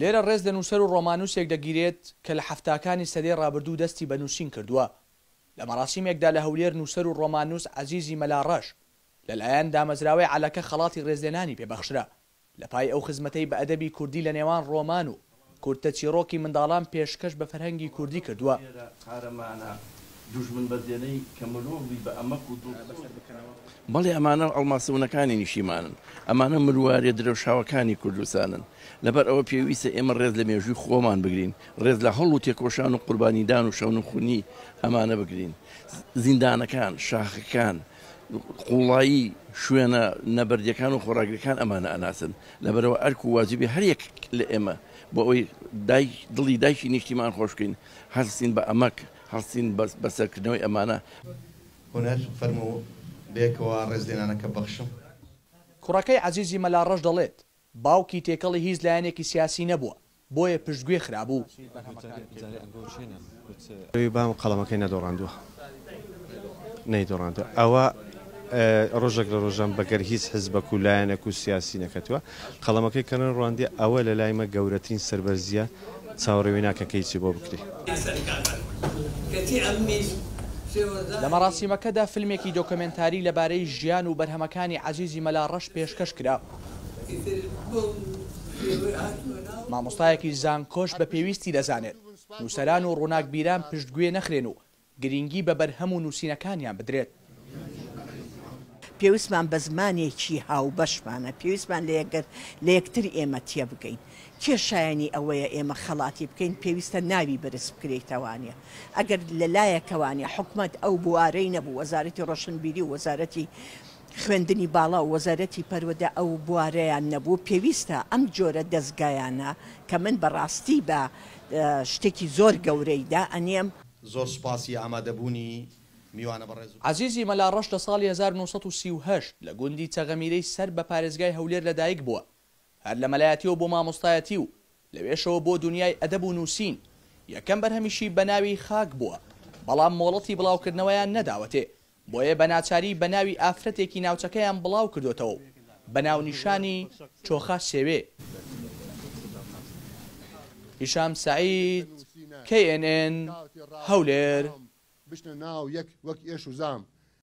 لێرە ڕێز لە نووسەر و ڕۆماننووسێک دەگیرێت کە لە حەفتاکانی سەدەی ڕابردوو دەستی بە نووسین کردووە. لە مەراسیمێکدا لە هەولێر نووسەر و ڕۆماننووس عەزیزی مەلا ڕەش لەلایەن دامەزراوەی عەلەکە خەڵاتی ڕێزلێنانی پێ بەخشرا. لە پای ئەو خزمەتەی بە ئەدەبی کوردی لە نێوان ڕۆمان و کورتە چیڕۆکی منداڵان پێشکەش بە فەرهەنگی کوردی کردووە. بەڵێ ئەمانە ئەڵماسە ونەکانی نیشتیمانن، ئەمانە مرواریە درەوشاوەکانی کوردستانن، لەبەر ئەوە پێویستە ئێمە ڕێز لە مێژووی خۆمان بگرین، ڕێز لە هەوڵ و تێکۆشان و قوربانیدان و شەونخونی ئەمانە بگرین. زیندانەکان، شاخەکان، قوڵایی شوێنە نەبەردیەکان و خۆڕاگرەکان ئەمانە ئەناسن، لەبەرئەوە ئەرک و واجبی هەر یەک لە ئێمە بۆ ئەوەی دایک دڵی دایکی نیشتیمان خۆش بکەین هەڵسین بە ئەمەک، هەڵسین بە سەرکردنەوەی ئەمانە. هونەر، فەرموو بەیەکەوە ڕێزلێنانەکە ببەخشم. کوڕەکەی عەزیزی مەلا ڕەش دەڵێت، باوکی تێکەڵی هیچ لایەنێکی سیاسی نەبووە، بۆیە پشتگوێ خرابوو. بام قەڵەمەکەی نەدۆڕاندووە نەیدۆڕاندووە ئەوە ڕۆژێک لە ڕۆژان بەگەر هیچ حزبەک و لایەنێک و سیاسی نەکەتووە قەڵەمەکەی کە نەڕواندیە ئەوە لە لای مە گەورەترین سەربەرزیە چاوەڕێوی ناکەن کە هیچی بۆ بکری. لە مەراسیمەکەدا فیلمێکی دۆکۆمێنتاری لەبارەی ژیان و بەرهەمەکانی عەزیزی مەلا ڕەش پێشکەش کرا. مامۆستایەکی زانکۆش بە پێویستی دەزانێت نووسەران و ڕووناکبیران پشتگوێ نەخرێن و گرینگی بە بەرهەم و نووسینەکانیان بدرێت. پێویستمان بە زمانێکی هاوبەشمانە، پێویستمان لە یەکگرت لە یەکتر ئێمە تێبگەین. کێ شایەنی ئەوەیە ئێمە خەڵاتی بکەین، پێویستە ناوی بەرز بکرێیتەوانە. ئەگەر لە لایەکەوانە حکومەت ئەو بوارەی نەبوو، وەزارەتی ڕۆشنبیری و وەزارەتی خوێندنی باڵا و وەزارەتی پەروەدە ئەو بوارەیان نەبوو، پێویستە ئەم جۆرە دەزگایانە کە من بە ڕاستی بە شتێکی زۆر گەورەی دائەنێم، زۆر سوپاسی ئامادەبوونی میوانە بەڕێز و. عەزیزی مەلا ڕەش لە ساڵی 1938 لە گوندی چەغەمیرەی سەر بە پارێزگای هەولێر لەدایک بووە. هەر لە مەلایەتیەوە بۆ مامۆستایەتی و لەوێشەوە بۆ دونیای ئەدەب و نووسین. یەکەم بەرهەمیشی بە ناوی خاک بووە، بەڵام مۆڵەتی بڵاوکردنەوەیان نەداوەتێ، بۆیە بە ناچاری بە ناوی ئافرەتێکی ناوچەکەیان بڵاو کردۆتەوە و بە ناونیشانی چۆخا سێوێ. هیشام سەعید، KNN، هەولێر. بچنە ناو یەک وەک ئێش و زام.